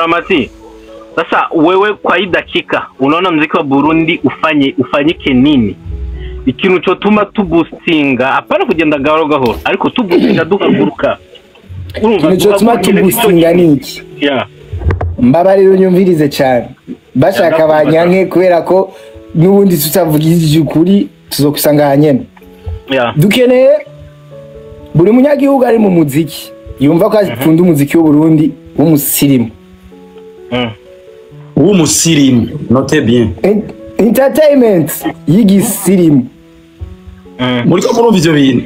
Dramati, sasa wewe kwa hii dakika unaona mziki wa Burundi ufanyike nini? Ikintu cyotuma tuboostinga, apana kugenda gahoro gahoro, ariko tuboostinga duhaguruka. Urumva? Ikintu cyotuma tuboostinga ni iki? Mbabarira, unyumvirize cyane. Bashaka Ndakumva. banyanke, kubera ko n'ubundi tutavugishije ukuri tuzokusanga hanyene. Dukeneye buri munyagihugu ari mu muziki yumva ko akunda umuziki w'Uburundi w'umusirimu. W'umusirimu, note bien. Entertainment y'igisirimu. Muriko murumva ivyo bintu?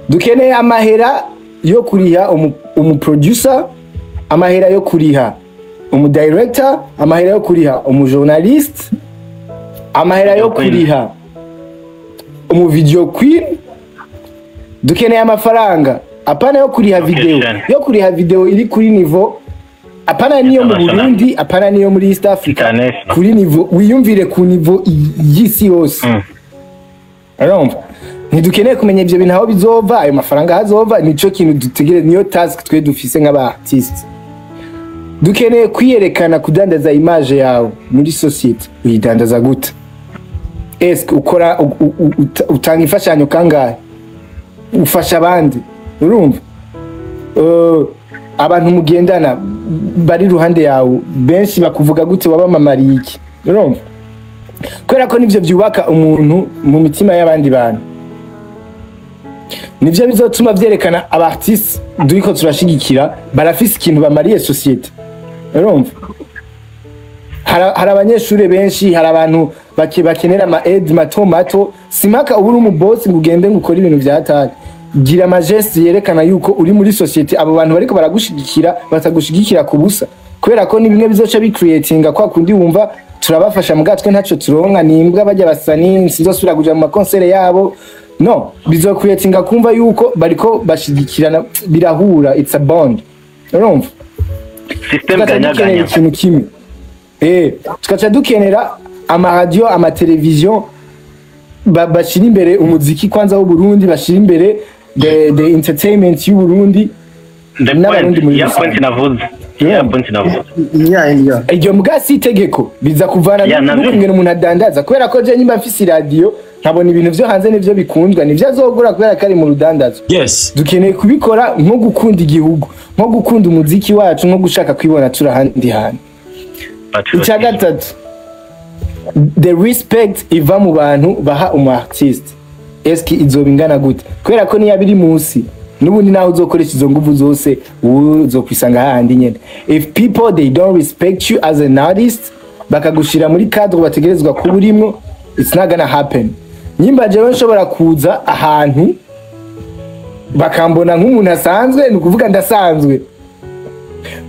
Dukeneye amahera yo kuriha umuproducer, amahera yo kuriha umudirector, amahera yo kuriha umujournaliste, amahera yo Video queen. kuriha umuvideo queen. Dukeneye amafaranga, apana yo kuriha video, Location. yo kuriha video iri kuri niveau, apana niyo mu International. Burundi, apana niyo muri East Africa, International. kuri niveau wiyumvire, ku niveau y'isi yose. Urumva, ntidukeneye kumenya ibyo bintu aho bizova, ayo mafaranga hazova. Nico kintu dutegereza, niyo task twe dufise nk'aba artiste. Dukeneye kwiyerekana, kudandaza image yawe muri société. Uyidandaza gute? Eske ukora utanga imfashanyo kangahe? Ufasha abandi? Urumva, abantu mugendana bari iruhande yawe benshi bakuvuga gute? Wabamamariye iki? Urumva, kubera ko nivyo byubaka umuntu mu mitima y'abandi bantu, nivyo bizotuma vyerekana aba artiste duriko turashigikira barafise ikintu bamariye société. Urumva, hari abanyeshuri benshi, hari abantu bakenera ama aide mato mato. Simaka uba uri umubosi ngo ugende ngo ukore ibintu vya hatari. Gira amageste yerekana yuko uri muri société, abo bantu bariko baragushigikira batagushigikira ku busa, kubera ko ni bimwe bizoca bicreatinga kwa kundi wumva turabafasha mu gatwe ntaco turonka, nimbwa bajya basani, sinzosubira kuja mu makonsere yabo. No bizocreatinga kumva yuko bariko bashigikirana, birahura, it's a bond. Urumva? System Tugaca dukenera ganyaganya. ikintu kimwe, tugaca dukenera amaradiyo, amateleviziyo bashira imbere umuziki kwanza w'Uburundi, bashira imbere the entertainment y'Uburundi The n'Abarundi point, muri ya rusange. point navuze. Ya point navuze. Ya. Iryo mbwa si itegeko, biza kuvana Ya, navyo. n'ukungena umuntu adandaza, kubera ko je nyimba mfise iradiyo nkabona ibintu vyo hanze nivyo bikundwa, nivyo azogura, kubera ko ari mu rudandazo. Dukeneye kubikora nko gukunda igihugu, nko gukunda umuziki wacu, nko gushaka kwibona turi ahandi hantu. Icya gatatu, the respect iva mu bantu baha umu artiste, eske izoba ingana gute? Kubera ko niyo biri munsi, n'ubundi naho uzokoresha izo nguvu zose, uzokwisanga hahandi nyene. If people, they don't respect you as an artist, bakagushira muri cadre bategerezwa kuba urimwo, it's not gonna happen. Nyimba jewe nshobora kuza ahantu bakambona nk'umuntu asanzwe, ni ukuvuga ndasanzwe.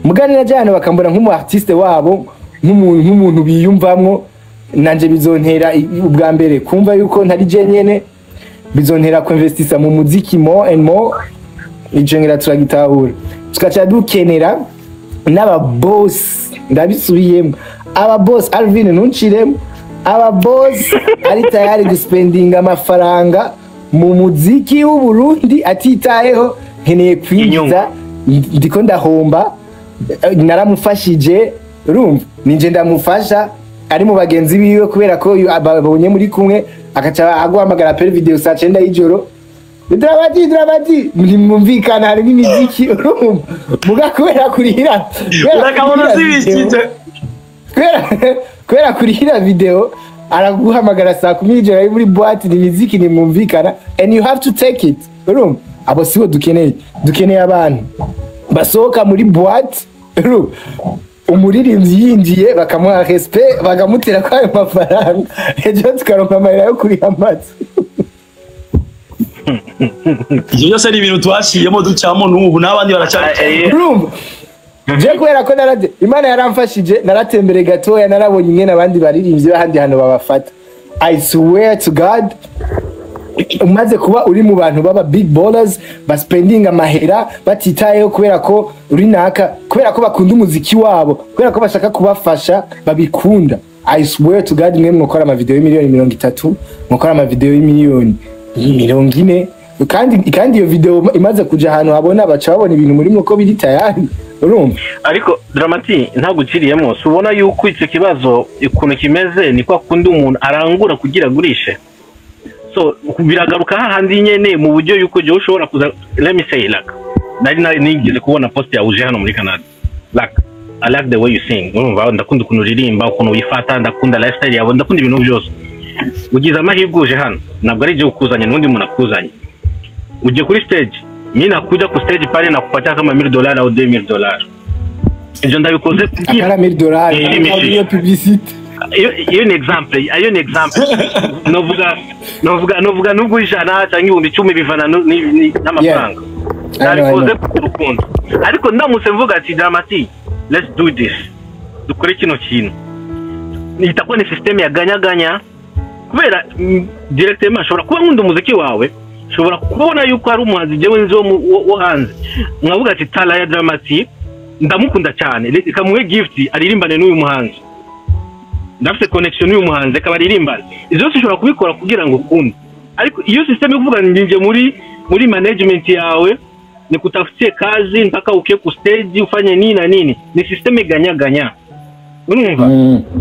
Muganira jana bakambona nk'umu artiste wabo, nk'umuntu biyumvamwo, nanje bizontera ubwa mbere kumva yuko ntari je nyene, bizontera kuinvestisa mu muziki more and more. Ico ngira turagitahura. Tugaca dukenera n'ababoss, ndabisubiyemo, ababoss. Alvin, ntunciremo. Ababoss ari tayari guspendinga amafaranga mu muziki w'Uburundi, atitayeho nkeneye kwinjiza, ndiko ndahomba, naramufashije. Urumva, ninje ndamufasha, ari mu bagenzi biwe, kubera ko babonye muri kumwe, agaca aguhamagara per vidéo saa 9 y'ijoro: "Dramati, Dramati." Ntimwumvikana, harimo imiziki. Urumva, muga kubera Urakabona kurihira usibishije. Kubera kurihira video, araguhamagara saa 10 y'ijoro ari muri boîte, ni imiziki, ntimwumvikana, and you have to take it. Urumva, abo sibo dukeneye. Dukeneye abantu basohoka muri boîte, urumva, umuririmbyi yinjiye bakamuha respect, bakamutera ko ayo mafaranga, ejo tukaronka amahera yo kuriha amazi. Ivyo byose ni ibintu twaciyemo, ducamo n'ubu, n'abandi baracyari. Urumva, je kubera ko narate Imana yaramfashije, naratembere gatoya, narabonye ingene abandi baririmbyi b'ahandi hantu babafata. I swear to God, umaze kuba uri mu bantu baba big ballers, baspendinga amahera batitayeho kubera ko uri naka, kubera ko bakunda umuziki wabo, kubera ko bashaka kubafasha, babikunda. I swear to God, mwe mwokora amavideo y'imiliyoni 30, mwokora amavideo y'imiliyoni 40. Kandi iyo video imaze kuja ahantu habona, baca babona ibintu muri ko biri tayari, urumva? Ariko Dramati, ntabwo uciriyemo, si ubona yuko icyo kibazo ukuntu kimeze ni kwa kundi umuntu arangura kugira agurishe? So biragaruka hahandi nyene mu buryo yuko jewe ushobora kuza, let me say, like nari nigeze kubona post yawe uje hano muri Canada, like I like the way you sing, urumva, ndakunda ukuntu uririmba, ukuntu wifata, ndakunda lifestyle yawe, ndakunda ibintu byose. Ugize amahirwe uje hano, ntabwo ari jewe ukuzanye, n'undi muntu akuzanye. Uje kuri stage, mi nakuja ku stage pale nakupatia kama $1000 au $2000. Ibyo ndabikoze kugira Akara $1000 Ishimishije. Iyo publicité. Iyo ni exemple, iyo ni exemple. Novuga nubwo 100 cyangwa 10,000, bivana n'amafaranga. I know, I Nabikoze know. ku rukundo, ariko ndamutse mvuga ati: "Dramati, let's do this, dukore kino kintu," itakuwa ni system ya gagnant-gagnant, kubera directement nshobora kuba nkunda umuziki wawe, nshobora kubona yuko hari umuhanzi jewe nzi wo hanze, mwavuga ati: "Tala ya Dramati ndamukunda cyane, reka muhe gift aririmbane n'uyu muhanzi, ndafite connection n'uyu muhanzi, reka baririmbane." Izo zose ushobora kubikora kugira ngo ukunde, ariko iyo system yo kuvuga ngo muri management yawe nikutafutie kazi mpaka ukie ku stage ufanye nini na nini, ni system gagnant-gagnant, urumva?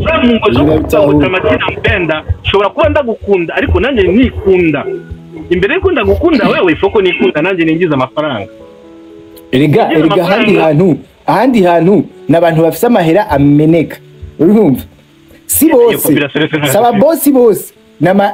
Za mungo zo kuvuga ngo Dramati nampenda, nshobora kuba ndagukunda, ariko nanjye nikunda. Imbere yuko ndagukunda wewe, ifoko nikunda nanjye ninjiza amafaranga. Erega Kugira erega ahandi amafaranga. hantu, ahandi hantu ni abantu bafise amahera ameneka, urumva? Si bose. Population yose ntabwo Saba bosi bose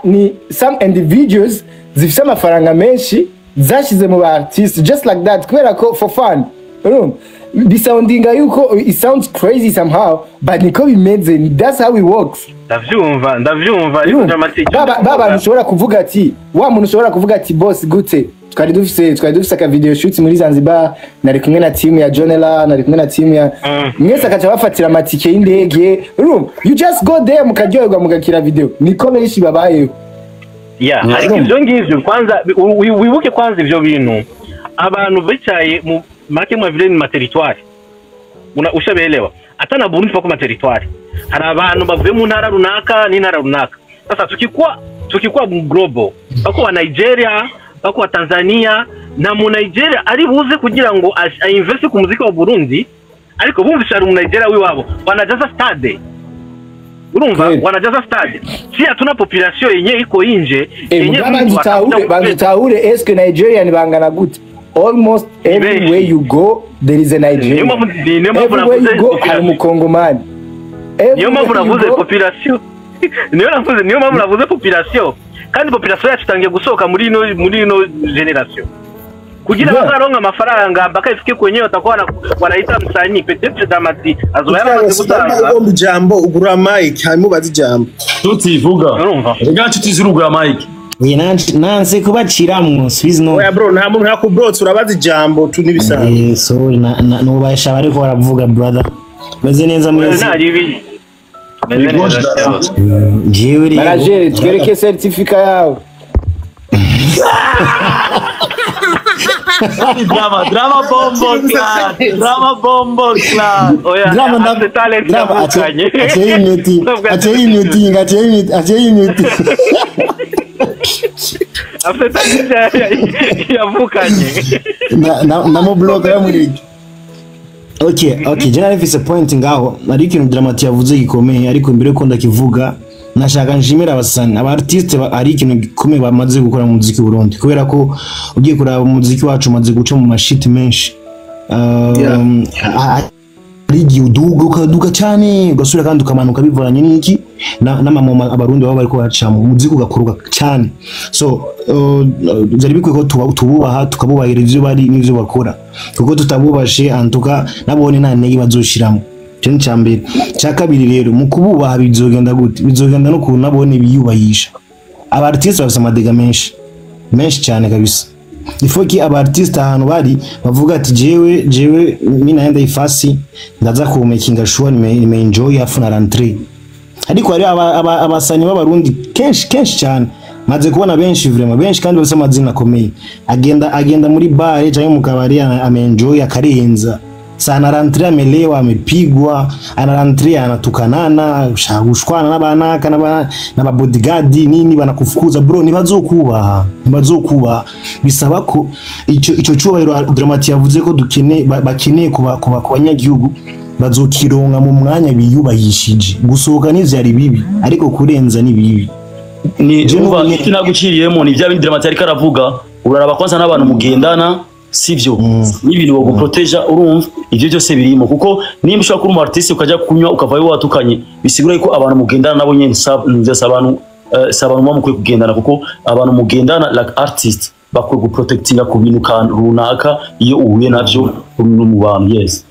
ni some individuals zifise amafaranga menshi zashize mu ba artiste just like that, kubera ko for fun, urumva? Bisoundinga yuko it sounds crazy somehow, but niko bimeze, that's how it works. Ndavyumva, ndavyumva, ariko Urumva? Dramati, Ba bantu ushobora kuvuga ati, wa muntu ushobora kuvuga ati: "Boss, gute twari dufise aka video shoot muri Zanzibar, nari kumwe na team ya Jonela, nari kumwe na team ya mwese," akaca bafatira amatike y'indege, urumva? You just go there, mukaryoherwa, mugakira video. Niko benshi babayeho. Yeah, ariko ivyo ngivyo kwanza wibuke kwanza ivyo bintu abantu bicaye mu make mwa vile ni ma territoire. Una ushabeelewa, hata na Burundi pako ma territoire, hari abantu bavuye mu ntara runaka n'intara runaka. Sasa tukikuwa global, bako wa Nigeria, bako wa Tanzania, na mu Nigeria ari buze kugira ngo ainveste ku muziki wa Burundi, ariko bumvise hari mu Nigeria wiwabo, wanajaza stade, urumva? Kweli. Wanajaza stade. Si hatuna population yenye iko inje Eh, yenye mugabo mtu banza utahure, atakuja banza utahure, eske Nigerian bangana gute? Almost everywhere you go there is a Nigerian. Niyo mpamvu Everywhere navuze you go hari population. umukongomani. Niyo mpamvu Everywhere you navuze go- population, niyo mpamvu navuze population. Kandi population yacu itangiye gusohoka muri ino generation kugira bazaronka amafaranga mpaka ifike kwenyewe watakuwa wanaita msanii, peut-être Damati azoba yaramaze gusaza. Ugomba ijambo, ugura mic hanyuma ubaze ijambo. Tutivuga. Urumva? Rega nshuti zirugura mic. Oya, nanse kubaciramwo subizi no. Oya bro, nta muntu ntakubrotse, urabaza ijambo tu n'ibisanzwe. Eh, sorry, nubasha bariko baravuga. Brother, meze neza mwese? Nta ribi. Meze neza cyane. Jewe rero Manager, twereke certificat yawe. Drama, drama bombo clad. Drama bombo clad. Oya, Drama afite talent drama yavukanye. aciye imiti, aciye imiti, aciye imiti, aciye imiti. Afite talent yavukanye. Ndamubloka yamuriki. Okay, je nari mfise point ngaho, ari ikintu Dramati yavuze gikomeye, ariko mbere yuko ndakivuga nashaka nshimira abasani, aba artiste ari ikintu gikomeye bamaze gukora mu muziki w'u Burundi, kubera ko ugiye kuraba umuziki wacu umaze guca mu mashiti menshi. Hari igihe uduga, ukaduga cyane, ugasubira kandi ukamanuka, bivanye n'iki n'amamoma abarundi baba bariko baracamo, umuziki ugakuruka cyane. So byari bikwiye ko tububaha, tukabubahira ivyo bari n'ivyo bakora, kuko tutabubashe antuka nabone nta ntege bazoshiramo. Icyo ni icya mbere. Icya kabiri rero, mu kububaha bizogenda gute? Bizogenda no kuntu nabone biyubahisha. Aba artiste bafise amadega menshi menshi cyane kabisa. Il faut que aba artiste ahantu bari bavuga ati: Jewe mi naenda ifasi, ndaza ku making sure nime enjoy afu na rentrée." Ariko hari abasanyi b'abarundi kenshi kenshi cyane maze kubona benshi, vraiment benshi, kandi bafise amazina akomeye, agenda muri bar cyangwa mu kabari, ame enjoy akarenza. Sa anarentre amelewa, amepigwa, anarentre anatukanana, gushwana n'abanaka n'aba bodyguard nini, banakufukuza, bro, ntibazokubaha, ntibazokubaha. Bisaba ko ico cubahiro Dramati yavuze ko dukeneye, bakeneye kuba ku banyagihugu, bazokironka mu mwanya biyubahishije. Gusohoka ntivyari bibi, ariko kurenza ni bibi. Ni Je umva, n'ubu icyo naguciriyemo ni bya bindi Dramati ariko aravuga. Uraraba kwanza n'abantu mugendana, sivyo? N'ibintu baguproteja, urumva, ivyo byose birimo, kuko nimba ushobora kuba umu artiste ukajya kunywa ukavayo watukanye, bisigura yuko abantu mugendana nabo nyene si abantu, si abantu muba mukwiye kugendana, kuko abantu mugendana like artist bakwiye guprotectinga ku bintu runaka iyo uhuye navyo mu bantu, yes.